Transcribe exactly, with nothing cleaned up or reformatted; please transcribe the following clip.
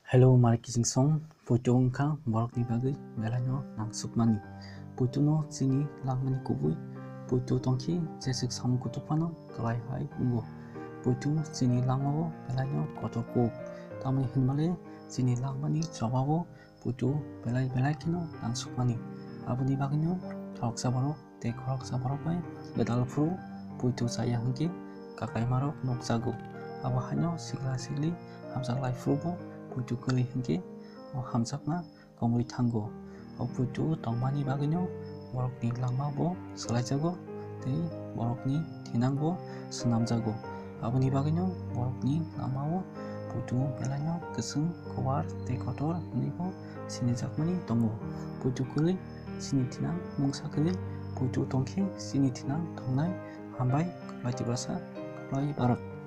Hello, Mari Kijingsong, poito wngkha borokni bagwi belaino nangsukmani. Poitono chini langmani kubui, poito tongkhe jeswk samung kutuk phano kwlai hai wngo. Poito chini langmao belaino kotor kuk, tamni hwnmale chini langmani chobao poito belai belai kheno nangsukmani. Aboni bagwino khoroksa borok tei khoroksa borok bai gwdal phuru poito chaya hwnkhe kakaimarok nukjago. Abo haino sikla sikli hamjak lai phuru bo poito kwrwi hwnkhe o hamjakma komorwi thango. O poito tongmani bagwino borokni langma bo swlaijago tei borokni thinang bo swnamjago. Aboni bagwino borokni langmao poito belaino kwchwng, kobar tei kotor hwnwi bo sinijakmani tongo. Poito kwrwi chini thinang mungsa kwrwi, poito tongkhe chini thinang tongnai. Hambai, kwplai Tiprasa, kwplai Bharat.